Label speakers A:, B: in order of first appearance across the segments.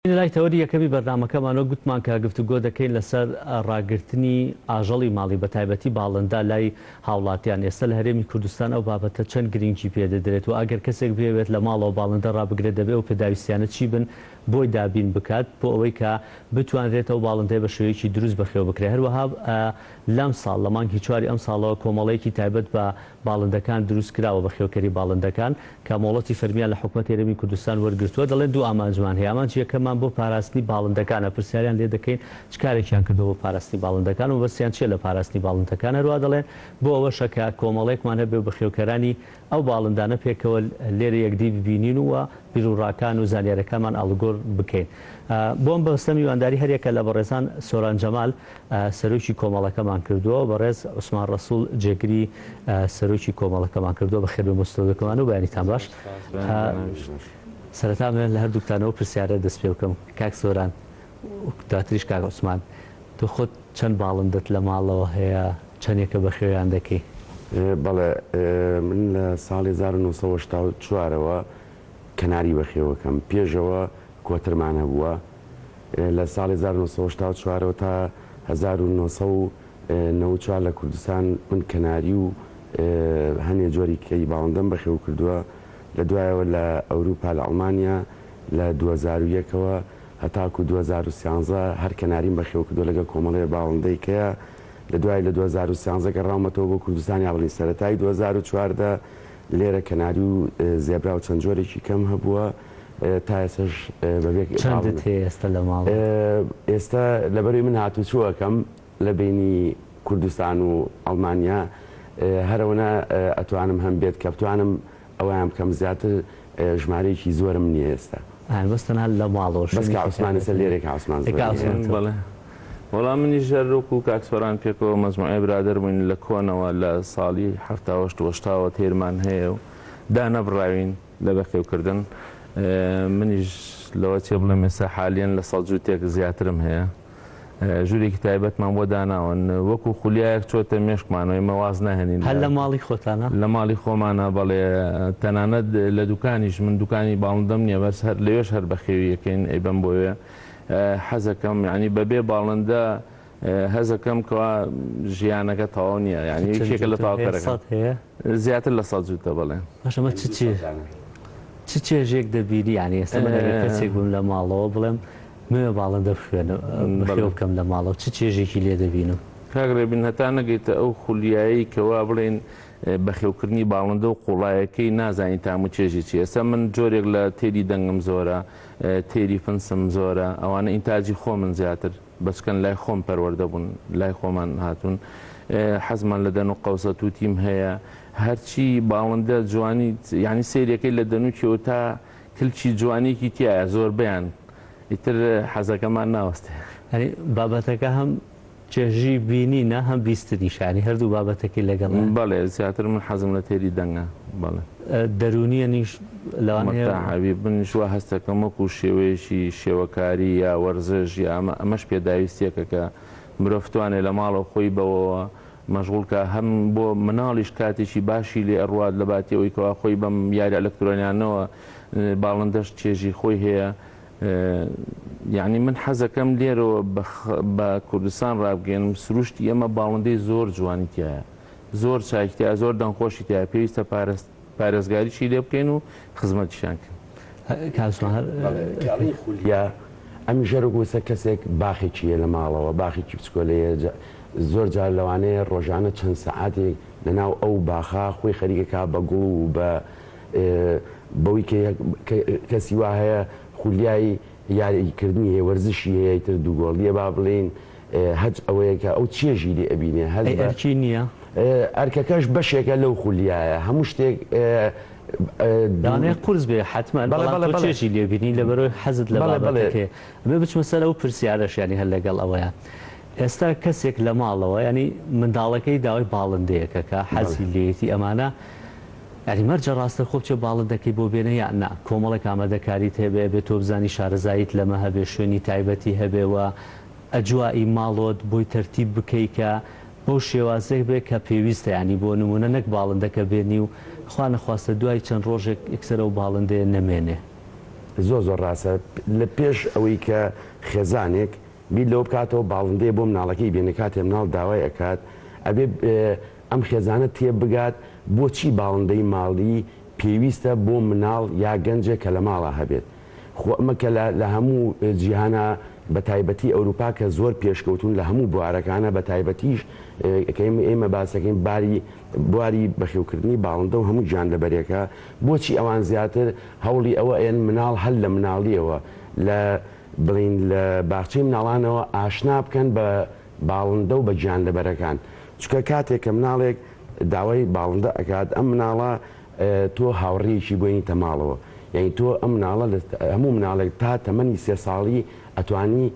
A: لای تەوەری یەکەمی بەرنامەکەمانەوە گوتمان کە گفتوگۆ دەکەین لەسەر ڕاگرتنی ئاژەڵی ماڵی بە تایبەتی باڵندە لای هاوڵاتیان. ئێستا لە هەرێمی کوردستان ئەو بابەتە چەند گرنگی پێ دەدرێت و ئەگەر کەسێک بێوێت لە ماڵەوە باڵندە ڕابگرێت دەبێ ئەو پێداویستیانە چی بن بۆی دابین بکات بۆ ئەوەی کە بتوانرێت ئەو باڵندەیە بە شێوەیەکی دروست بەخێو بکرێت. هەروەها لەم ساڵ لە مانگی چواری ئەم ساڵەوە کۆمەڵەیەکی تایبەت بە باڵندەکان دروست کراوە بەخێوکەری باڵندەکان کە مۆڵەتی فەرمیان لە حکومەتی هەرێمی کوردستان وەرگرتووە، دەڵێن دوو ئامانجمان هەیە، ئامانجی یەکەممان بۆ پاراستنی باڵندەکانە، پرسیاریان لێ دەکەین چ کارێکیان کردووە بۆ پاراستنی باڵندەکان و مەبەستیان چییە لە پاراستنی باڵندەکان، هەروەها دەڵێن بۆ ئەوەشە کە کۆمەڵێکمان هەبێ و بەخێوکەرانی ئەو باڵندانە پێکەوە لێرە یەکدی ببینین و بیروڕاکان و زانیاریەکانمان ئاڵوگۆڕ بکەین. بۆ ئەم مەبەستە میوانداری هەریەکە لە بەڕێزان سۆران جەمال سەرۆکی کۆمەڵەکەمان کردووە و بەڕێز عوسمان ڕەسوڵ جێگری سەرۆکی کۆمەڵەکەمان کردووە. بەخێربێن بۆ ستۆدیۆکەمان و بەیانیتان باش. سەرەتا من لە هەردووکتانەوە پرسیارە دەست پێ بکەم. کاک سۆران و دواتریش کاک عوسمان، تۆ خۆت چەند باڵندەت لە ماڵەوە هەیە، چەندێکە بەخێویان دەکەی؟
B: بەڵێ، من لە ساڵی 1984 ەوە کەناری بەخێوەکەم. پێشەوە کۆترمان هەبووە. لە ساڵی 1984 ەوە تا 1994 لە کوردستان من کەناری و هەنێ جۆری کەی باڵندەم بەخێو کردووە. لە دوایەوە لە ئەوروپا لە ئەڵمانیا لە 2001ەوە هەتاکو 2013 هەر کەناریم بەخێو کردووە لەگەڵ کۆمەڵەیە باڵندەی کەیە. لە دوای لە 2013 گەڕاومەتەوە بۆ کوردستان، یا بڵین سەرەتای 2014 لێرە کەناری و زێبرا و چەند جۆرێکی کەم هەبووە. تا ئێستاش بەبێ
A: چەندت هەیە ئێستا لە ماڵ؟
B: ئێستا لەبەروی من هاتوچووەکەم لە بینی کوردستان و ئەڵمانیا هەرەوەنە ئەتوانم هەم بێت کە بتوانم ئەویان بکەم، زیاتر ژمارەیەکی زۆرم نییە ئێستا.
A: بەس تەنها لە ماڵەوە.
B: بەس کە عوسمان ئێستا لێرێ کە عوسمان زۆر.
C: بەڵێ وەڵام منیش هەر وەکو کاک سۆران پێکەوە مەجموعەی برادەر بووین لە کۆنەوە لە ساڵی 78 و 80ەوە تێرمان هەیە و دانەبڕاوین لە بەخێوکردن. منیش لەوە چێ بڵێم ئێستا حالیەن لە 100 جووتێک زیاترم هەیە. ژوورێکی تایبەتمان بۆ داناون وەکو خولیایەک چۆتە مێشکمانەوە، ئێمە واز ناهێنین.
A: هەر لە ماڵی خۆتانە؟
C: لە ماڵی خۆمانە بەڵێ، تەنانەت لە دوکانیش، من دوکانی باڵندەم نییە، بەس هەر لەوێش هەر بەخێویەکەین ئەیبەم بۆوێ. حەزەکەم یعنی بەبێ باڵندە هەزەکەم کەوا ژیانەکە تەواو نییە، یعنی یەکێکە لە تەواوکەرەکان. زیاتر لە 100 جووتە بەڵێ.
A: باشە ئەمە چ چێژێک دەبینی؟ یعنی ئێستا من ئەگەر کەسێک بووم لە ماڵەوە بڵێم مێ باڵندە بخوێنم بەخێو بکەم لە ماڵەوە، چ چێژێکی لێ دەبینم؟
C: کاک ڕێبین هەتا نەگەیتە ئەو خولیایی کەوا بڵێن بەخێوکردنی باڵندە و قوڵایەکەی نازانی تام و چێژی چی. ئێستا من جۆرێک لە تێری دەنگم زۆرە، تێری فنسم زۆرە، ئەوانە ئینتاجی خۆمن زیاتر بەچکەن لای خۆم پەروەردە بوون، لای خۆمان هاتوون. حەزمان لە دەن و قەوسە تووتیم هەیە. هەرچی باڵندە جوانی، یعنی سەیرەکەی لە دەنووکیەوە تا کلکی جوانیکی تایە زۆربەیان، ئیتر حەزەکەمان ناوەستێ.
A: یعنی بابەتەکە هەم چێژی بینینە هەم بیستنیشە، یعنی هەردوو بابەتەکەی لەگەڵە.
C: بەڵێ زیاتر من حەزم لە تێری دەنگە. بەڵێ.
A: دەرونیە نیش لەوانەیە
C: حەبیب منیش وا هەستەکەم وەکو شێوەیەکی شێوەکاری یا وەرزش یا ئەمەش پێداویستیەکە کە مرۆڤ توانێت لە ماڵەوە خۆی بەوەوە مەشغوڵ کە هەم بۆ مناڵیش کاتێکی باشی لێ ئەڕوات لە باتی ئەوەی کەوا خۆی بەم یاری ئەلکترۆنیانەوە باڵندەش چێژی خۆی هەیە. یعنی من حەزەکەم لێرەوە بە کوردستان ڕابگەێنم سروشتی ئێمە باڵندەی زۆر جوانی تایە، زۆر چاکی تایە، زۆر دەنگخۆشی تایە، پێویستە پارێزگاریشی لێ بکەین و خزمەتیشیان کەین.
B: خولیا ئەم ژەرە گوسە کەسێک باخێکیە لە ماڵەوە، باخێکی بچکۆلەیە، زۆر جار لەوانەیە ڕۆژانە چەند سەعاتێک لەناو ئەو باخا خۆی خەریکەکە بە گوڵ و بە بەوەی کە کەسی وا هەیە خولیای یاریکردنی هەیە، وەرزشی هەیە، ئیتر دووگۆڵیە با بڵێین هەج ئەوەیە کە ئەو چێژی لێ ئەبینێ. هەز
A: ئەرکی نییە؟
B: ئەرکەکەش بەشێکە لەو خولیایە، هەموو شتێک
A: لەوانەیە قورس بێ حتمما، بەڵام تۆ چێژی لێبینی لەبەرەوەی حەزت لە بابەتەکەی. ئەمێ بچمە سەر ئەو پرسیارەش، یعنی هەر لەگەڵ ئەوەیە ئێستا کەسێک لە ماڵەوە، یعنی منداڵەکەی داوای باڵندەیەکە کە حەزی لێیەتی، ئەمانە یعنی مەرجە ڕاستە خۆ بچێ باڵندەکەی بۆ بێنە یا نا کۆمەڵێک ئامادەکاریت هەبێ، ئەبێ تۆ بزانی شارەزاییت لەمە هەبێ، شوێنی تایبەتی هەبێ و ئەجوایی ماڵۆت بۆی تەرتیب بکەی کە بەو شێوازێک بێ کە پێویستە. ینی بۆ نمونە نەک باڵندەکە بێنی و خوا نەخواستە دوای چەند ڕۆژێک یەکسەر ئەو باڵندەیە نەمێنێ.
B: زۆر زۆر ڕاستە لە پێش ئەوەی کە خێزانێک بیر لەوە بکاتەوە باڵندەیە بۆ مناڵەکەی بێنێ کاتێ مناڵ داوای ئەکات ئەبێ ئەم خێزانە تێبگات بۆچی باڵندەی ماڵی پێویستە بۆ مناڵ یا گەنجێک کە لە ماڵا هەبێت خۆ ئەمە کە لە لە هەموو جیهانا بە تایبەتی ئەوروپا کە زۆر پێشکەوتوون لە هەموو بوارەکانا بە تایبەتیش کە ئێمە باسەکەین باری بواری بەخێوکردنی باڵندە و هەموو گیانلەبەرێکە بۆچی ئەوان زیاتر هەوڵی ئەوە ئەیەن مناڵ هەر لە مناڵیەوە لە بڵێین لە باخچەی مناڵانەوە ئاشنا بکەن بە باڵندە و بە گیانلەبەرەکان چونکە کاتێک کە مناڵێک داوای باڵندە ئەکات ئەم مناڵە تۆ هاوڕێیەکی بۆ ینیتە ماڵەوە یانی تۆ ئەم مناڵە لە هەموو مناڵێک تا تەمەنی سێ ساڵی ئەتوانی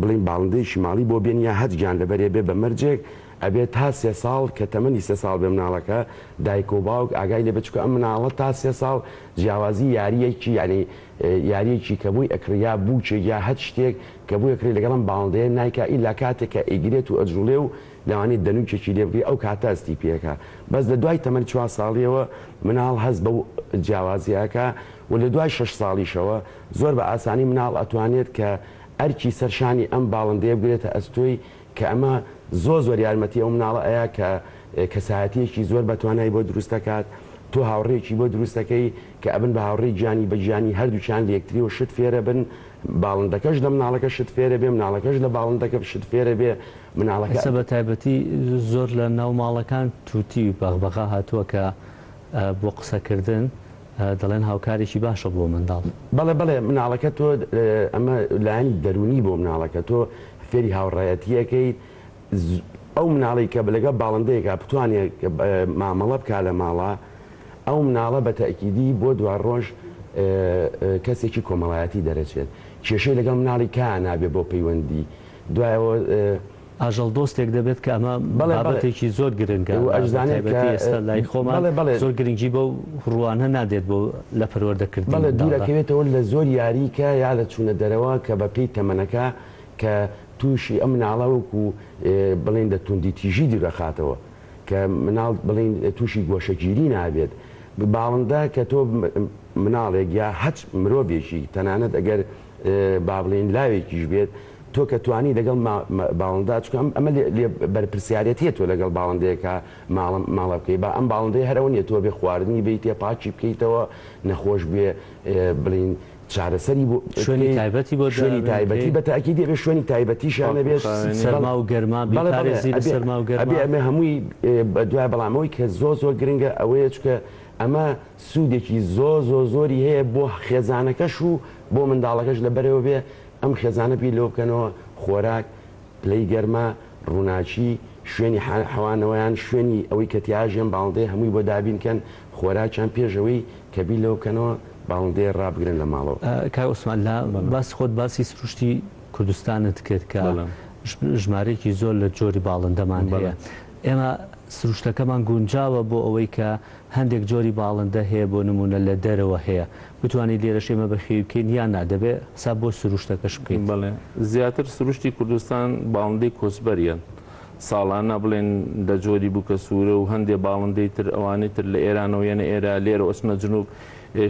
B: بڵێین باڵندەیەکی ماڵی بۆ بێنی یا هەچ گیانلەبەرێ بێ بە مەرجێک ئەبێ تا سێ ساڵ کە تەمەنی سێ ساڵ بێ مناڵەکە دایک و باوک ئاگای لێ بێ چونکە ئەم مناڵە تا سێ ساڵ جیاوازی یاریەکی یانی یاریەکی کە بۆی ئەکڕی یا بووکێک یا هەچ شتێک کە بۆی ئەکڕی لەگەڵ ئەم باڵندەیە نایکا ئیلا کاتێک کە ئەیگرێت و ئەجوڵێ و لەوانەیە دەنووکێکی لێ بگری ئەو کاتە هەستی پێ ئەکا بەس لە دوای تەمەن چوار ساڵیەوە مناڵ هەست بەو جیاوازیە ئەکا و لە دوای شەش ساڵیشەوە زۆر بە ئاسانی مناڵ ئەتوانێت کە ئەرکی سەر شانی ئەم باڵندەیە بگرێتە ئەستۆی کە ئەمە زۆر زۆر یارمەتی ئەو مناڵە ئەیا کە کەسایەتیەکی زۆر بەتوانای بۆ دروست دەکات تۆ هاوڕێیەکی بۆ دروست دەکەی کە ئەبن بە هاوڕێی گیانی بە گیانی هەردووکیان لە یەکتریەوە شت فێرە بن باڵندەکەش لە مناڵەکە شت فێرە بێ مناڵەکەش لە باڵندەکە شت فێرە بێ مناڵەکە.
A: ئێستا بە تایبەتی زۆر لە ناو ماڵەکان توتی و بەغبەغا هاتووە کە بۆ قسەکردن دەڵێن هاوکارێکی باشە بۆ منداڵ.
B: بەڵێ بەڵێ مناڵەکە تۆ ئەمە لایەنی دەروونی بۆ مناڵەکە تۆ فێری هاوڕێیەتی ئەکەیت ئەو مناڵەی کە لەگەڵ باڵندەیەکا بتوانێ مامەڵە بکا لە ماڵا ئەو مناڵە بە تەئکیدی بۆ دواڕۆژ کەسێکی کۆمەڵایەتی دەرەچێت کێشەی لەگەڵ مناڵی کا نابێ بۆ پەیوەندی دوایەوە.
A: ئاژەڵ دۆستێک دەبێت کە ئەمە بابەتێکی زۆر گرنگە بەتایبەتی ئێستا لای خۆمان زۆر گرنگی بەو ڕوانە نادێت بۆ لە پەروەردەکردنی
B: بەڵێ
A: منداڵدا.
B: دوورەکەوێتەوە لە زۆر یاری کە یا لە چوونە دەرەوە کە بە پێی تەمەنەکە کە تووشی ئەم مناڵە وەکو بڵێین لە توندوتیژی دوورەخاتەوە کە مناڵ بڵێین تووشی گۆشەگیری نابێت باڵندە کە تۆ مناڵێک یا هەچ مرۆڤێکی تەنانەت ئەگەر با بڵێین لاوێکیش بێت تۆ کە توانی لەگەڵ باڵندە چونکە ئەم ئەمە لێ بەرپرسیارەتیە تۆ لەگەڵ باڵندەیەکا ماڵە ماڵە بکەی با ئەم باڵندەیە هەر ئەوە نیە تۆ بێ خواردنی بەیتێ پاکی بکەیتەوە نەخۆش بێ بڵێین چارەسەری بۆ
A: شوێنی تایبەتی بۆ
B: شوێنی تایبەتی بە تاکیدی ئەبێ شوێنی تایبەتیشیان هەبێت
A: سەرما و گەرما بیپارێزی لە سەرما و گەرما
B: ئەبێ ئەمە هەمووی بەدوای بەڵام ئەوەی کە زۆر زۆر گرنگە ئەوەیە چونکە ئەمە سوودێکی زۆر زۆر زۆری هەیە بۆ خێزانەکەش و بۆ منداڵەکەش لەبەرەوە بێ ئەم خێزانە بیر لەوە بکەنەوە خۆراک، پلەی گەرما، ڕووناکی، شوێنی حەوانەوەیان، شوێنی ئەوەی کە تیاژێن باڵندەیە هەمووی بۆ دابین کەن، خۆراکیان پێش ئەوەی کە بیر لەوە بکەنەوە باڵندەیە ڕابگرن لە ماڵەوە.
A: کاک عوسمان لە باسی خۆت باسی سروشتی کوردستانت کرد کە ژمارەیەکی زۆر لە جۆری باڵندەمان هەیە، ئێمە سروشتەکەمان گونجاوە بۆ ئەوەی کە هەندێک جۆری باڵندە هەیە بۆ نموونە لە دەرەوە هەیە بتوانین لێرەش ئێمە بەخێوی بکەین یان نا دەبێ حساب بۆ سروشتەکەش بکەیت؟
C: بەڵێ زیاتر سروشتی کوردستان باڵندەی کۆچبەریەن ساڵانە بڵێن لە جۆری بووکە سوورە و هەندێ باڵندەی تر ئەوانەی تر لە ئێرانەوە یەنە ئێرە لێرە ئەچنە جنوب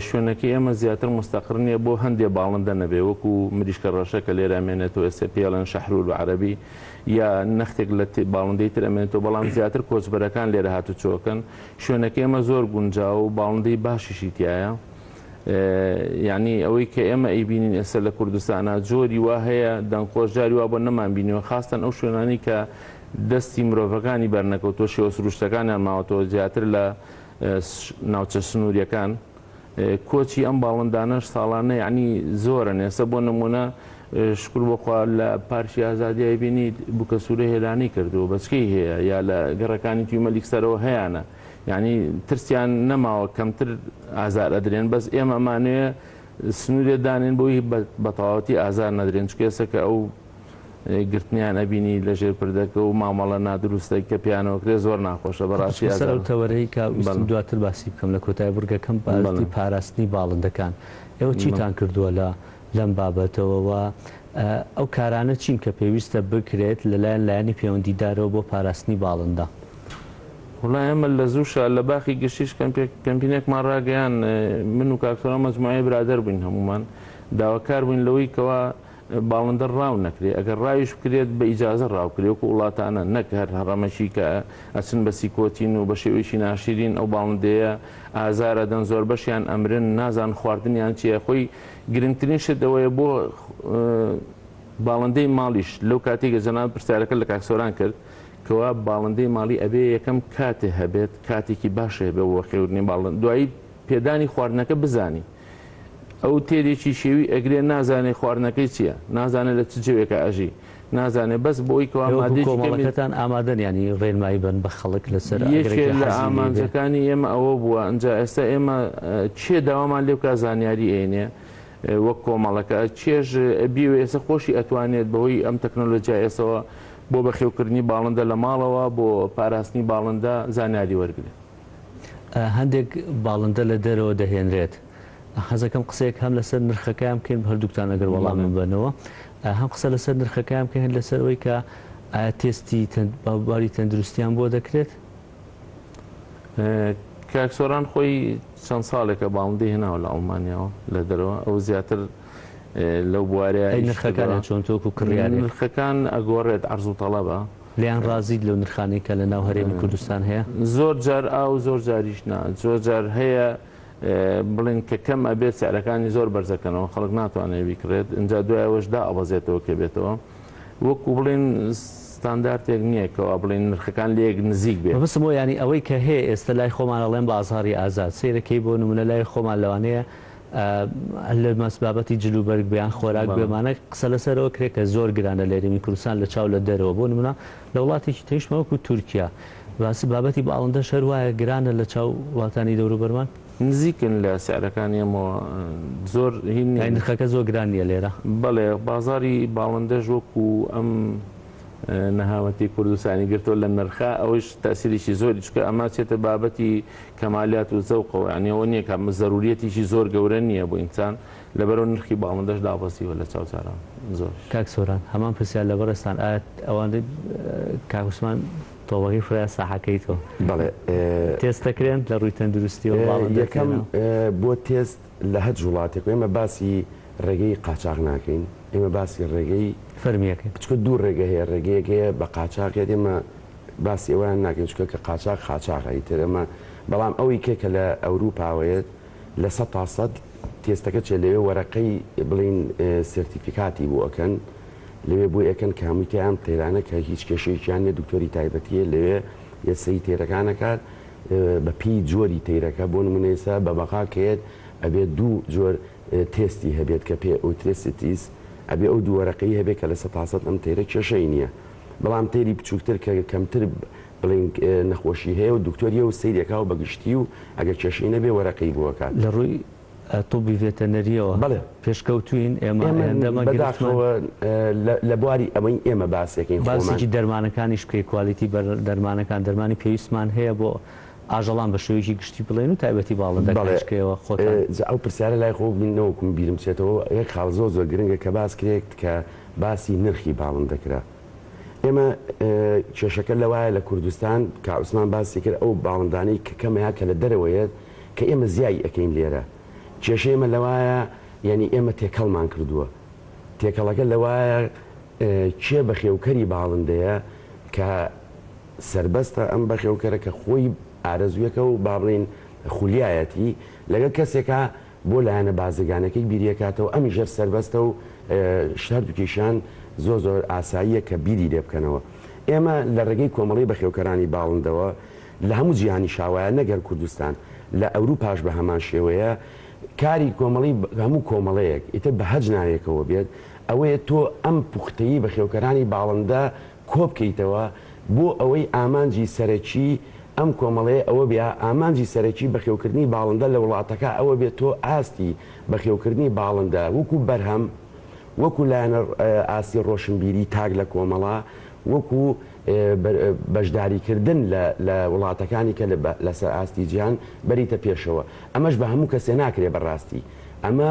C: شوێنەکەی ئێمە زیاتر مستەقر نییە بۆ هەندێ باڵندە نەبێ وەکو مریشکە ڕەشە کە لێرە ئەمێنێتەوە ئێستا پێی ئەڵێن شەحرور بە عەرەبی یا نەختێک لە باڵندەی تر ئەمێنێتەوە بەڵام زیاتر کۆچبەرەکان لێرە هاتوچۆکەن شوێنەکەی ئێمە زۆر گونجاوە و باڵندەی باشیشی تایە یعنی ئەوەی کە ئێمە ئەیبینین ئێستا لە کوردستانە جۆری وا هەیە دەنگخۆش جاری وا بۆ نەمان بینیوە خاستەن ئەو شوێنانی کە دەستی مرۆڤەکانی بەرنەکەوتووە شێوە سروشتەکانیان ماوەتەوە زیاتر لە ناوچە سنووریەکان کۆچی ئەم باڵندانەش ساڵانە یەعنی زۆرن ئێستا بۆ نمونە شکر بۆ خوا لە پارکی ئازادی ئەیبینیت بوکە سورە هێلانەی کردووە بەچکەی هەیە یا لە گەڕەکانی توی مەلیک سەرەوە هەیانە یعنی ترسیان نەماوە کەمتر ئازار ئەدرێن بەس ئێمە ئەمانەوێ سنوورێ دانێن بۆی بە تەواوەتی ئازار نەدرێن چونکە ئێستا کە ئەو گرتنیان ئەبینی لە ژێر پردەکە و مامەڵە نادروستە کە پێیانەوە کرێ زۆر ناخۆشە بەڕاستی
A: ئەچمە سەر
C: ئازار
A: ئەو تەوەرەی کە ویستم
C: بەڵێ.
A: دواتر باسی بکەم لە کۆتایی بڕگەکەم
C: بەڵێ.
A: باسی پاراستنی باڵندەکان ئێوە
C: بەڵێ.
A: چیتان کردووە لە لەم بابەتەوە و ئەو کارانە چین کە پێویستە بکرێت لەلایەن لایەنی پەیوەندیدارەوە بۆ پاراستنی باڵندە؟
C: وەڵا ئێمە لە زووشا لە باخی گشتیش کەمپینێکمان ڕاگەیان، من و کاک سۆران مەجموعەی برادەر بووین، هەموومان داواکار بووین لەوەی کەوا باڵندە ڕاو نەکرێ، ئەگەر ڕاویش بکرێت بە ئیجازە ڕاو بکرێ وەکو وڵاتانە، نەک هەر هەڕەمەکی کە ئەچن بە سیکۆتین و بە شێوەیەکی ناشیرین ئەو باڵندەیە ئازار ئەدەن، زۆربەشیان ئەمرن، نازان خواردنیان چییە. خۆی گرنگترین شت ئەوەیە بۆ باڵندەی ماڵیش، لەو کاتێک کە جەنابت پرسیارەکە لە کاک سۆران کرد کەوا باڵندەی ماڵی ئەبێ یەکەم کاتێ هەبێت، کاتێکی باشی هەبێ بۆ بەخێوکردنی باڵندە، دوایی پێدانی خواردنەکە بزانی ئەو تێرێکی شێوی ئەگرێ نازانێ خواردنەکەی چییە، نازانێ لە چ جەوێکا ئەژی، نازانێ بەس بۆی کەوا
A: ئێوە وەکو
C: مادەیەکی کەمی
A: کۆمەڵەکەتان ئامادەن یانی ڕێنمایی بەن بە خەڵک لەسەر
C: یەکێ
A: ئەگەرێکی
C: لە
A: حەزی لێی بێ؟
C: ئامانجەکانی ئێمە ئەوە بووە، ئینجا ئێستا ئێمە کێ داوامان لێ بکا زانیاری ئەینێ وەک کۆمەڵەکە، کێش بیەوێ ئێستا خۆشی ئەتوانێت بەهۆی ئەم تەکنۆلۆجیا ئێستەوە بۆ بەخێوکردنی باڵندە لە ماڵەوە بۆ پاراستنی باڵندە زانیاری وەرگرێت.
A: هەندێک باڵندە لە دەرەوە دەهێنرێت حەزەکەم قسەیەک هەم لەسەر نرخەکەیان بکەین هەردووکتان ئەگەر وەڵامم بەنەوە هەم قسە لەسەر نرخەکەیان بکەین لەسەر ئەوەی کە ئایا تێستی باری تەندروستیان بۆ دەکرێت؟
C: کاک سۆران خۆی چەند ساڵێکە باڵندەی هێناوە لە ئەڵمانیاوە لە دەرەوە، ئەو زیاتر لەو بوارەیە
A: ئەی
C: ئیش
A: نرخەکانیان
C: کردووە.
A: چۆن تۆ وەکو کڕیارێک؟
C: نرخەکان ئەگۆڕێت، عەرز و تەڵەبە.
A: لێیان ڕازیت لەو نرخانەی کە لە ناو هەرێمی کوردستان هەیە؟
C: زۆر جار ئا و زۆر جاریش نا. زۆر جار هەیە بڵێن کە کەم ئەبێت سعرەکانی زۆر بەرزەکەنەوە خەڵک ناتوانێت بیکڕێت، ئینجا دوای ئەوەش دائەبەزێتەوە کە بێتەوە. وەکو بڵێن ستاندارتێک نییە کەوا بڵێن نرخەکان لەیەک نزیک بێت.
A: مەبەستم ئەوە یانی ئەوەی کە هەیە ئێستا لای خۆمان ئەڵێن بازاڕی ئازاد سەیرەکەی بۆ نمونە لای خۆمان لەوانەیە لە مەس بابەتی جل و بەرگ بێ یان خۆراک بێ مانە قسە لەسەر ئەوە کرێ کە زۆر گرانە لە هەرێمی کوردستان لە چاو لە دەرەوە بۆ نمونە لە وڵاتێکی تریشمان وەکو تورکیا باسی بابەتی باڵندەش هەر وایە گرانە لە چاو وڵاتانی دەوروبەرمان؟
C: نزیکن لە سعرەکانی ئێمەوە زۆر هین
A: یانی
C: نین.
A: نرخەکە زۆر گران نییە لێرە؟
C: بەڵێ بازاڕی باڵندەش وەکو ئەم نەهامەتی کوردستانی گرتووە لە نرخا ئەوەیش تەئسیرێکی زۆری چونکە ئەمە چێتە بابەتی کەمالیات و زەوقەوە یانی ئەوە نییە کە زەروریەتێکی زۆر گەورە نییە بۆ ئینسان لەبەرئەوە نرخی باڵندەش دابەزیوە لە چاو جاران زۆریش.
A: کاک سۆران هەمان پرسیار لە بەڕێزتان ئایا ئەوانەی کاک عوسمان تۆڵەکەی خۆیان ساحەکەی تۆ
B: بەڵێ
A: تێست دەکرێن لە ڕووی تەندروستیەوە باڵندە
B: یەکەم
A: تێنا؟
B: بۆ تێست لە هەچ وڵاتێک ئێمە باسی ڕێگەی قاچاغ ناکەین ئێمە باسی ڕێگەی
A: فەرمیەکەی.
B: چونکە دوو ڕێگە هەیە ڕێگەیەک هەیە بە قاچاغ یەت ئێمە باسی ئەوەیان ناکەین چونکە کە قاچاغ قاچاغە ئیتر ئەمە بەڵام ئەوی کە کە لە ئەوروپاوە یەت 100% تێستەکە چێ لەوێ وەرەقەی بڵین سێرتیفیکاتی بۆ ئەکەن لەوێ بۆی ئەکەن کە هەمووی تیان تەیرانە کە هیچ کێشەیەکیان نیە دکتۆری تایبەتیە لەوێ یە سەی تەیرەکان ئەکات بە پێی جۆری تەیرەکە بۆ نمونە ئێستا بە بەغا کە یەت ئەبێت دوو جۆر تێستی هەبێت کە پێ ئەوترێ ستیس ئەبێ ئەو دوو وەرەقەی هەبێت کە 100% ئەم تەیرە کێشەی نیە بەڵام تەیری بچووکتر کە کەمتر بڵێین نەخۆشی هەیە و دکتۆر یە و سەیری ئەکا و بە گشتی و ئەگەر کێشەی نەبێ وەرەقەی بۆ ئەکات.
A: لە ڕووی طبی ڤێتەنەریەوە
B: بەڵێ.
A: پێشکەوتووین ئێمە
B: ئێمە
A: ئێندەمە گرفتمان.
B: بەداخەوە لە بواری ئەوەی ئێمە باسێکەین خۆمان.
A: باسێکی دەرمانەکانیش بکەی کوالیتی بەر دەرمانەکان دەرمانی پێویستمان هەیە بۆ ئاژەڵان بە شێوەیەکی گشتی بڵێن و تایبەتی
B: بەڵێ
A: باڵندەکانیش کەیەوە خۆتان.
B: جا ئەو پرسیارە لای خۆ بین نەوەکوم بیرم بچێتەوە یەک خاڵ زۆر زۆر گرنگە کە باس کرێت کە باسی نرخی باڵندە کرا ئێمە کێشەکە لەوایە لە کوردستان کا عوسمان باسی کرد ئەو باڵندانەی کە کەمەیە کە لە دەرەوەیەت کە ئێمە زیای ئەکەین لێرە کێشەی ئێمە لەوایە یعنی ئێمە تێکەڵمان کردووە تێکەڵەکە لەوایە کێ بەخێوکەری باڵندەیە کە سەربەستە ئەم بەخێوکەرە کە خۆی ئارەزوویەکە و با بڵێین خولیایەتی لەگەڵ کەسێکا بۆ لایەنە بازرگانەکەی بیریەکاتەوە ئەمیش هەر سەربەستە و هەردووکیشیان زۆر زۆر ئاساییە کە بیری لێ بکەنەوە. ئێمە لە ڕێگەی کۆمەڵەی بەخێوکەرانی باڵندەوە لە هەموو جیهانیشا وایە نەک هەر کوردستان لە ئەوروپاش بە هەمان شێوەیە کاری کۆمەڵی هەموو کۆمەڵەیەک ئیتر بە هەچ ناوێکەوە بێت ئەوەیە تۆ ئەم پوختەیی بەخێوکەرانی باڵندە کۆبکەیتەوە بۆ ئەوەی ئامانجی سەرەکی ئەم کۆمەڵەیە ئەوە بێ ئامانجی سەرەکی بەخێوکردنی باڵندە لە وڵاتەکە ئەوە بێت تۆ ئاستی بەخێوکردنی باڵندە وەکو بەرهەم وەکو لایەنە ئاستی ڕۆشنبیری تاک لە کۆمەڵە وەکو بەشداریکردن لە وڵاتەکانی کە لەسەر ئاستی جیهان بەریتە پێشەوە ئەمەش بە هەموو کەسێ ناکرێ بەڕاستی ئەمە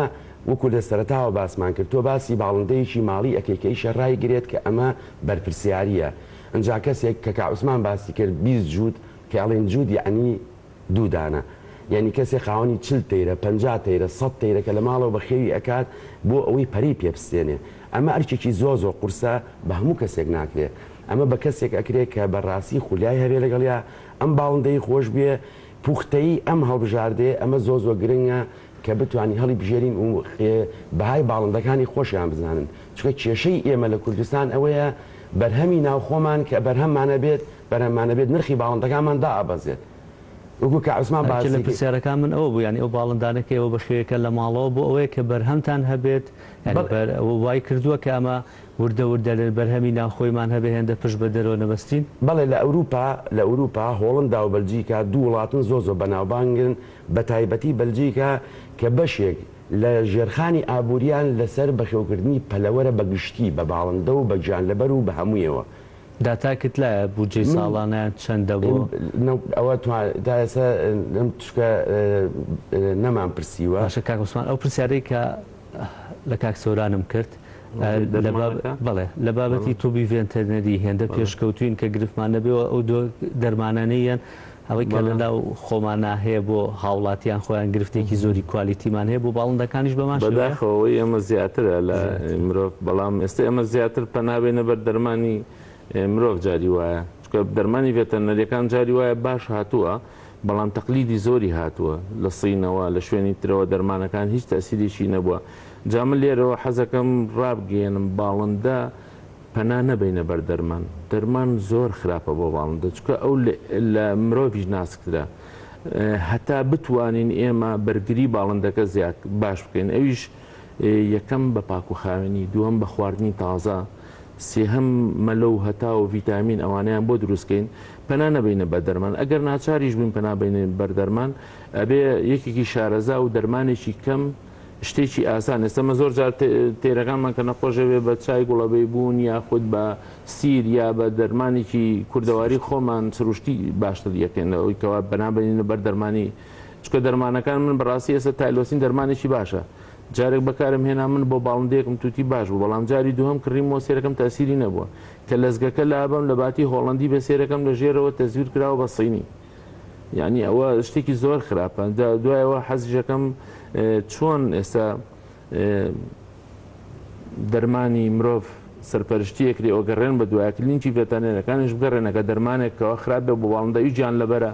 B: وەکو لە سەرەتاوە باسمان کرد تۆ باسی باڵندەیەکی ماڵی ئەکەی کە ئیشە ڕایگرێت کە ئەمە بەرپرسیاریە ئنجا کەسێک کە کا عوسمان باسی کرد 20 جووت کە ئەڵێن جووت یەعنی دوو دانە یانی کەسێ خاوەنی 40 تەیرە 50 تەیرە 100 تەیرە کە لە ماڵەوە بەخێوی ئەکات بۆ ئەوەی پەرەی پێ بستێنێ ئەمە ئەرکێکی زۆر زۆر قورسە بە هەموو کەسێک ناکرێ ئەمە بە کەسێک ئەکرێ کە بە ڕاستی خولیای هەبێ لەگەڵیا ئەم باڵندەی خۆش بێ پوختەیی ئەم هەڵبژاردەیە ئەمە زۆر زۆر گرنگە کە بتوانین هەڵی بژێرین و بەهای باڵندەکانی خۆشیان بزانن چونکە کێشەی ئێمە لە کوردستان ئەوەیە بەرهەمی ناوخۆمان کە بەرهەممانە بێت بەرهەممانە بێت نرخی باڵندەکانمان دائەبەزێت وەکو کە عوسمان
A: هەرچی لە
B: باسی کرد.
A: پرسیارەکان من ئەوە بوو یانی ئەو باڵندانە کە ئێوە بەخێویەکەن لە ماڵەوە بۆ ئەوەیە کە بەرهەمتان هەبێت یانی
B: بەڵێ.
A: بەر وای کردووە کە ئەمە وردە وردە بەرهەمی ناوخۆیمان هەبێ هێندە پشت بە دەرەوە نەبەستین؟
B: بەڵێ لە ئەوروپا لە ئەوروپا هۆڵندا و بەلجیکا دوو وڵاتن زۆر زۆر بەناوبانگن بەتایبەتی بەلجیکا کە بەشێک لە ژێرخانی ئابووریان لەسەر بەخێوکردنی پەلەوەرە بە گشتی بە باڵندە و بە گیانلەبەر و بە هەموویەوە.
A: داتاکت لایە بودجەی
B: من
A: ساڵانەیان چەندە بۆ؟
B: ئەوە تا ئێستا لەم چونکە نەمان پرسیوە.
A: باشە کاک عوسمان ئەو پرسیارەی کە لە کاک سۆرانم کرد بەڵێ لە بابەتی تۆبی ڤێنتەرنەری هێندە پێشکەوتوین کە گرفتمان نەبێ و ئەو دەرمانانەی یان ئەوەی کە لەناو خۆمانا هەیە بۆ هاوڵاتیان خۆیان گرفتێکی زۆری کوالیتیمان هەیە بۆ باڵندەکانیش بەمان شێوەیە؟
C: بەداخەوە ئەوەی ئێمە زیاترە لە مرۆڤ، بەڵام ئێستا ئێمە زیاتر پەنا بێنە بەر دەرمانی مرۆڤ جاری وایە، چونکە دەرمانی ڤێتەرنەریەکان جاری وایە باش هاتووە بەڵام تەقلیدی زۆری هاتووە لە صینەوە لە شوێنی ترەوە دەرمانەکان هیچ تەئسیرێکی نەبووە جا من لێرەوە حەزەکەم ڕابگەیەنم باڵندە پەنا نەبەینە بەر دەرمان دەرمان زۆر خراپە بۆ باڵندە چونکە ئەو لە مرۆڤیش ناسکترە هەتا بتوانین ئێمە بەرگری باڵندەکە زیاد باش بکەین ئەویش یەکەم بە پاک و خاوێنی دووەم بە خواردنی تازە سێهەم مەلە و هەتاو و ڤیتامین ئەوانەیان بۆ دروست کەین پەنا نەبەینە بەر دەرمان ئەگەر ناچاریش بووین پەنا بەینە بەر دەرمان ئەبێ یەکێکی شارەزا و دەرمانێکی کەم شتێکی ئاسان ئێستا مە زۆر جار تێرەکانمان کە نەخۆشەوێ بە چای گوڵەبەی بوون یاخود بە سیر یا بە دەرمانێکی کوردەواری خۆمان سروشتی باشتر یەکەین لەوەی کەوا پەنا بەینە بەر دەرمانی چونکە دەرمانەکان من بەڕاستی ئێستا تایلۆسین دەرمانێکی باشە جارێک بەکارم هێنا من بۆ باڵندەیەکم توتی باش بوو بەڵام جاری دووهەم کڕیمەوە سێرەکەم تاسیری نەبووە کە لەزگەکە لابەم لە باتی هۆڵەندی بێ سێرەکەم لە ژێرەوە تەزویر کراوە بە صینی یعنی ئەوە شتێکی زۆر خراپە دوایەوە حەزیشەکەم چۆن ئێستا دەرمانی مرۆڤ سەرپەرشتیەک لێ ئۆگەڕێن بە دوایە کلینکی ڤێتەرنەرەکانیش بگەڕێنەکە دەرمانێک کەەوە خراپ بێ بۆ باڵندە گیان لەبەرە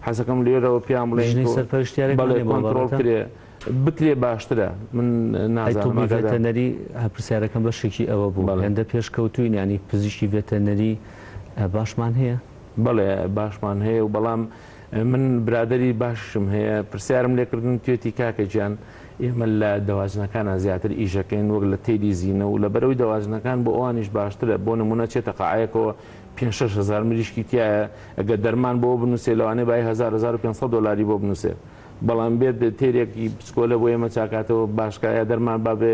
C: حەزەکەم لێرەوە پێیان بڵێن
A: سەرپەرشتیارێک
C: بەڵێ کۆنترۆڵ کرێ بکرێ باشترە من
A: ئەی
C: نازانم
A: تۆبی
C: ئاگادار.
A: ڤێتەرنەری پرسیارەکەم بەشێکی ئەوە بوو
C: بەڵێ.
A: هێندە پێشکەوتوین یانی پزیشکی ڤێتەرنەری باشمان هەیە؟
C: بەڵێ باشمان هەیە و بەڵام من برادەری باشیشم هەیە پرسیارم لێکردن توێتی کاکە گیان ئێمە لە دەواجنەکانا زیاتر ئیشەکەین وەک لە تێلی زینە و لەبەرەوەی دەواجنەکان بۆ ئەوانیش باشترە بۆ نمونە چێتە قاعەیەکەوە پێنج شەش هەزار مریشکی تایە ئەگەر دەرمان بۆ بنووسێ لەوانەیە بای هەزار 1500 دۆلاری بۆ بنووسێ بەڵام بێت تێرێکی بچکۆلە بۆ ئێمە چاکاتەوە باشکە یا دەرمان با بێ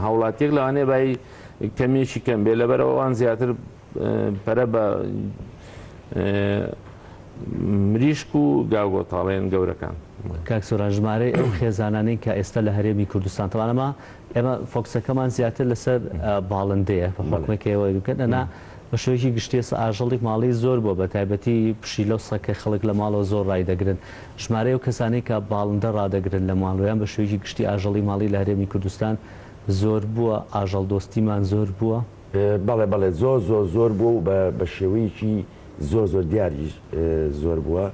C: هاوڵاتیەک لەوانەیە بای کەمیەکی کەم بێ لەبەرەوە ئەوان زیاتر پەرە بە مریشک و گاوگۆتاڵێن گەورەکان.
A: کاک سۆران ژمارەی ئەو خێزانانەی کە ئێستا لە هەرێمی کوردستان تەوان ئەمە ئێمە فۆکسەکەمان زیاتر لەسەر باڵندەیە بە حوکمێک ئێوە بکەن ئەنا بە شێوەیەکی گشتی ئێستا ئاژەڵی ماڵی زۆر بووە بە تایبەتی پشیلە و سەگ کە خەڵک لە ماڵەوە زۆر ڕایدەگرن ژمارەی ئەو کەسانەی کە باڵندە ڕادەگرن لە ماڵەوە یان بە شێوەیەکی گشتی ئاژەڵی ماڵی لە هەرێمی کوردستان زۆر بووە ئاژەڵ دۆستیمان زۆر بووە؟
B: بەڵێ بەڵێ زۆر زۆر زۆر بووە و بە شێوەیەکی زۆر زۆر دیاریش زۆر بووە.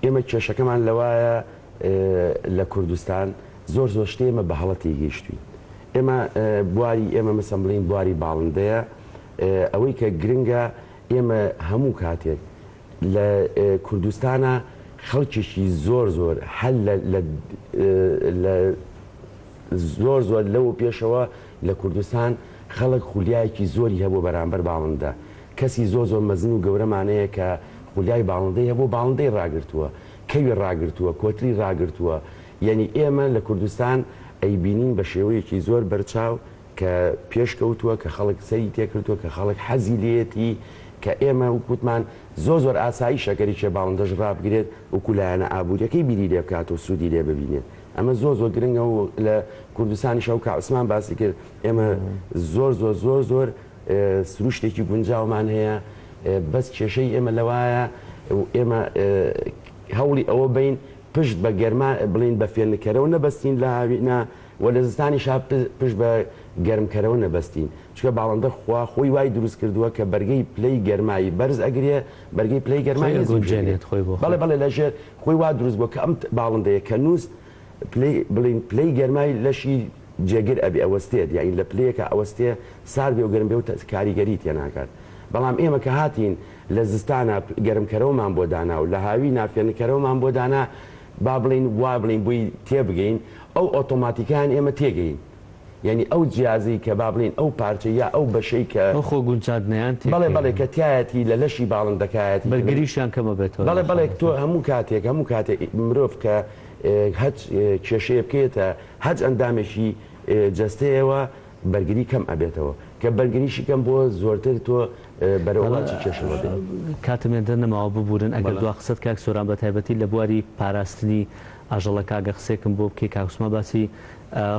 B: ئێمە کێشەکەمان لەوایە لە کوردستان زۆر زۆر شتێ ئێمە بە هەڵە تێگەیشتوین. ئێمە بواری ئێمە مەسەن بڵێین بواری باڵندەیە ئەوەی کە گرنگە ئێمە هەموو کاتێک لە کوردستانە خەڵکێکی زۆر زۆر هەر لە لە زۆر زۆر لەوە پێشەوە لە کوردستان خەڵک خولیایەکی زۆری هەبوو بەرامبەر باڵندە کەسی زۆر زۆر مەزن و گەورەمانەیە کە خولیای باڵندەی هەبوو باڵندەی ڕاگرتووە کەوی ڕاگرتووە کۆتری ڕاگرتووە یەنی ئێمە لە کوردستان ئەیبینین بە شێوەیەکی زۆر بەرچاو کە پێشکەوتووە، کە خەڵک سەری تێکردووە، کە خەڵک حەزی لێیەتی، کە ئێمە وەک وتمان زۆر زۆر ئاساییشە گەر یەکێ باڵندەش ڕابگرێت وەکو لایەنە ئابووریەکەی بیری لێ بکات و سوودی لێ ببینێت. ئەمە زۆر زۆر گرنگە و لە کوردستانیش ئەو کە عوسمان باسی کرد ئێمە زۆر زۆر زۆر زۆر سروشتێکی گونجاومان هەیە، بەس کێشەی ئێمە لەوایە ئێمە هەوڵی ئەوە بین پشت بە گەرما بڵێین بە فێنککەرەوە نەبەستین لە هاوینا و لە زستانیشا پشت بە گەرمکەرەوە نەبەستین چونکە باڵندە خوا خۆی وای دروست کردووە کە بەرگەی پلەی گەرمای بەرز ئەگرێ بەرگەی پلەی گەرمای
A: خۆی
B: نزمیش ئەگرێ
A: ئەگونجێنێت خۆی بۆ
B: بەڵێ
A: خۆی.
B: بەڵێ لە ژێر خۆی وا دروست بووە کە ئەم باڵندەیە کە نووست پلەی بڵێین پلەی گەرمای لەشی جێگر ئەبێ ئەوەستێت یانی لە پلەیەکا ئەوەستێ سارد بێ و گەرم بێ و کاریگەری تێناکات بەڵام ئێمە کە هاتین لە زستانا گەرمکەرەوەمان بۆ دانا و لە هاوینا فێنککەرەوەمان بۆ دانا با بڵێین وا بڵێین بۆی تێبگەین ئەو ئۆتۆماتیکەیان ئێمە تێگەین یانی ئەو جیازەی کە با بڵێین ئەو پارچە یا ئەو بەشەی کە
A: ئەو خۆ گونجاندنەیان
B: بەڵێ بەڵێ
A: تێکەین.
B: کە تیایەتی لە لەشی باڵندەکایەتی کە لە
A: بەرگریشیان کەم ئەبێتەوە لە
B: بەڵێ بەڵێ تۆ
A: حاڵەتی.
B: هەموو کاتێک هەموو کاتێک مرۆڤ کە هەچ کێشەیە بکەیەتە هەچ ئەندامێکی جەستەیەوە بەرگری کەم ئەبێتەوە کە بەرگریشی کەم بۆ زۆرتر تۆ بەرەو
A: بەڵێ
B: چی کێشە بەبێ.
A: کاتم هێندە نەماوە ببورن ئەگەر
C: بەڵێ.
A: دوا قسەت کاک سۆران بەتایبەتی لە بواری پاراستنی ئاژەڵەکە ئەگەر قسەیەکم بۆ بکەی کاک عوسمان باسی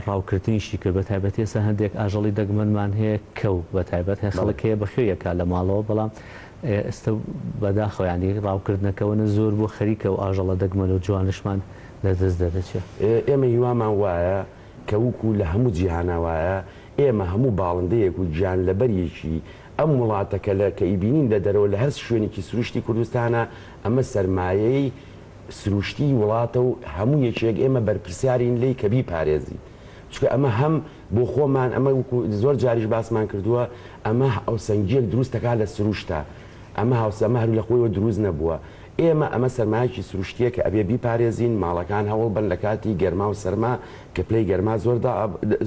A: ڕاوکردنیشی کرد بەتایبەتی ئێستا هەندێک ئاژەڵی دەگمەنمان هەیە کەو بەتایبەت هەیە
B: بەڵێ.
A: خەڵک هەیە بەخێوی ئەکا لە ماڵەوە بەڵام ئێستا بەداخەوە یانی ڕاوکردنەکەوەنە زۆر بووە خەریکە ئەو ئاژەڵە دەگمەن و جوانەشمان لە دەست دەردەچێ.
B: ئێمە هیوامان وایە کە وکو لە هەموو جیهانا وایە ئێمە هەموو باڵندەیەک و گیانلەبەریەکی ئەم وڵاتە کە لە کە ئیبینین لە دەرەوە لە هەر شوێنێکی سروشتی کوردستانا ئەمە سەرمایەی سروشتی وڵاتە و هەموو یەکێک ئێمە بەرپرسیارین لێی کە بیپارێزین چونکە ئەمە هەم بۆ خۆمان ئەمە وکو زۆر جاریش باسمان کردووە ئەمە هاوسەنگیەک دروست دەکات لە سروشتا ئەمە هاوسە ئەمە هەر لە خۆیەوە دروست نەبووە ئێمە ئەمە سەرمایەکی سروشتیە کە ئەبێ بیپارێزین ماڵەکان هەوڵ بەن لە کاتی گەرما و سەرما کە پلەی گەرما زۆر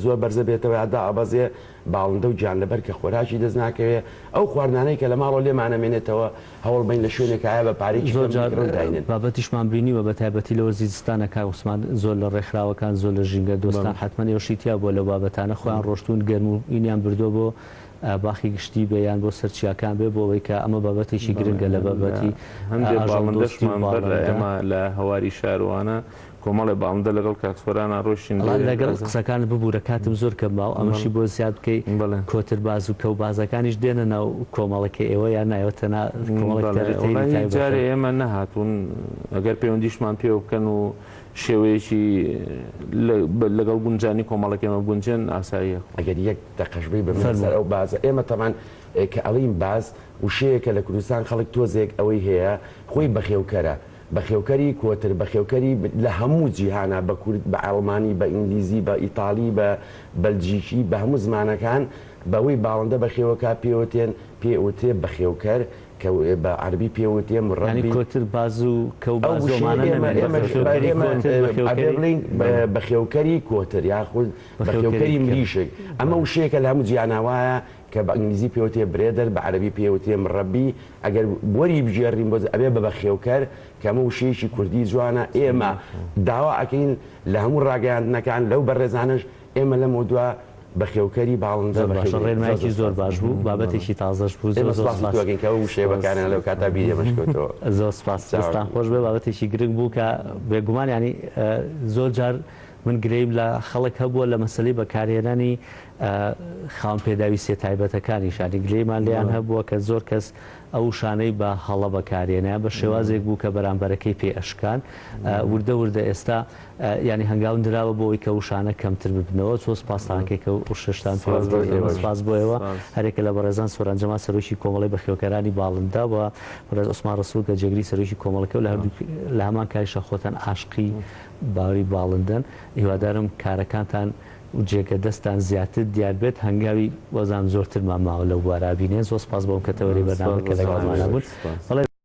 B: زۆر بەرزە بێتەوە یا دائەبەزێ باڵندە و گیانلەبەر کە خۆراکی دەست ناکەوێ ئەو خواردنانەی کە لە ماڵەوە لێمان ئەمێنێتەوە هەوڵ بەین لە شوێنێکایە بە پارەیەکی
A: زۆر
B: کەم
A: جار
B: بیکڕن داینێن.
A: بابەتیشمان بینیوە بە تایبەتی لە وەرزی زستانا کاک عوسمان زۆر لە ڕێکخراوەکان زۆر لە ژینگە دۆستان
C: بەڵێ.
A: حەتمەن ئێوەشی تیا بووە لەو بابەتانە خۆیان ڕۆشتوون گەرم و ینیان بردووە بۆ باخی گشتی بێ یان بۆ سەر چیاکان بێ بۆ ئەوەی کە ئەمە بابەتێکی
C: بەڵێ
A: گرنگە لە
C: لە
A: بابەتی
C: هەندێ
A: ئاژەڵدۆستی و
C: باڵندەشمان بەر لە
A: باڵندە.
C: ئێمە لە هەواری شاروانە کۆمەڵێ باڵندە لەگەڵ کاک سۆرانا ڕۆیشتین
A: ئەڵا
C: لەوێ
A: لەگەڵ
C: ئەزا.
A: قسەکانت ببورە کاتم زۆر کەم ماوە ئەمەشی
C: بەڵێ
A: بۆ زیاد بکەی
C: بەڵێ.
A: کۆترباز و کەوبازەکانیش دێنە ناو کۆمەڵەکەی ئێوە یان نا ئێوە تەنها کۆمەڵێک
C: بەڵێ
A: تەری تەیری
C: وەڵاهی
A: تایبەتن؟
C: جارێ ئێمە نەهاتوون ئەگەر پەیوەندیشمان پێوە بکەن و شێوەیەکی لەگەڵ گونجانی کۆمەڵەکەی ئێمە بگونجێن ئاساییە.
B: ئەگەر یەک دەقەش بی بە من
A: فەرموو.
B: لەسەر ئەو بازە ئێمە تەبعەن کە ئەڵێین باز وشەیەکە لە کوردستان خەڵک تۆزێک ئەوەی هەیە خۆی بەخێوکەرە بەخێوکەری کۆتر بەخێوکەری لە هەموو جیهانا بە کورد بە ئەڵمانی بە ئینگلیزی بە ئیتالی بە بەلجیکی بە هەموو زمانەکان بەوەی باڵندە بەخێوەکا پێوتێن پێ ئەوترێ بەخێوکەر کە بە عەرەبی پێوتێ
A: یانی
B: مڕەبی
A: کۆتر باز و کەو
B: ئەو
A: باز و
B: وشەیە
A: ئەمانە
B: ئێمە
A: نەمێنێت
B: ئێمە
A: بەخێوکەری
B: ئێمە
A: کۆتر
B: ئەبێ
A: بەخێوکەری
B: بڵێین بەخێوکەری کۆتر یاخود
A: بەخێوکەری
B: بەخێوکەری
A: کەو
B: مریشک ئەمە
A: بەڵێ.
B: وشەیەکە لە هەموو جیهانا وایە کە بە ئینگلیزی پێوتێ breeder بە عەرەبی پێوتێ مڕەبی ئەگەر وەری بگێڕین بۆ ئەبێ بە بەخێوکەر کە ئەمە وشەیەکی کوردی جوانە ئێمە داوا ئەکەین لە هەموو ڕاگەیاندنەکان لەو بەڕێزانەش ئێمە لەمەودوا بەخێوکەری باڵندە
A: زۆر
B: بەخێو
A: باشە
B: بکەین. زۆر
A: ڕێنمایەکی
B: زۆر
A: زۆر
B: سوپاس.
A: باش بوو بابەتێکی تازەش بوو زۆر
B: ئێمە
A: زۆر
B: سوپاسی
A: سوپاس.
B: تۆ ئەکەین کە ئەو وشەیە بەکارهێنا لەو کاتە بیری ئێمەش کەوتەوە.
A: زۆر سوپاس
B: چاوەکەم.
A: دەستتان خۆش بێ بابەتێکی گرنگ بوو کە بێگومان یانی زۆر جار من گلەییم لە خەڵک هەبووە لە مەسەلەی بەکارهێنانی خاوەن پێداویستیە تایبەتەکانیش یانی گلەیمان لێیان هەبووە کە زۆر کەس ئەو وشانەی بە هەڵە بەکارهێنا بە شێوازێک بوو کە بەرامبەرەکەی پێ ئەشکان وردە وردە ئێستا یانی هەنگاو نراوە بۆ ئەوەی کە وشانە کەمتر ببنەوە زۆر سپاستان ئەکەین کە وشەشتان پێ
C: سپاس بۆ
A: وتین
C: ئێوەش.
A: سپاس بۆ ئێوە
C: سپاس.
A: هەرێکە لە بەڕێزان سۆران جەمال سەرۆکی کۆمەڵەی بەخێوکەرانی باڵندە و بەڕێز عوسمان ڕەسوڵ کە جێگری سەرۆکی کۆمەڵەکە و لە هەردوو لە هەمان کاریشا خۆتان عاشقی باوەری باڵندەن هیوادارم کارەکانتان و جێگە دەستتان زیاتر دیار بێت هەنگاوی وەزان زۆرترمان ماوە لەو بوارە بینێ زۆر سپاس بۆم کە تەوەری
C: سپاس
A: بەرنامەکە
C: بۆ
A: لەگەڵمانە بوون
C: سپاس.
A: بەڵێ.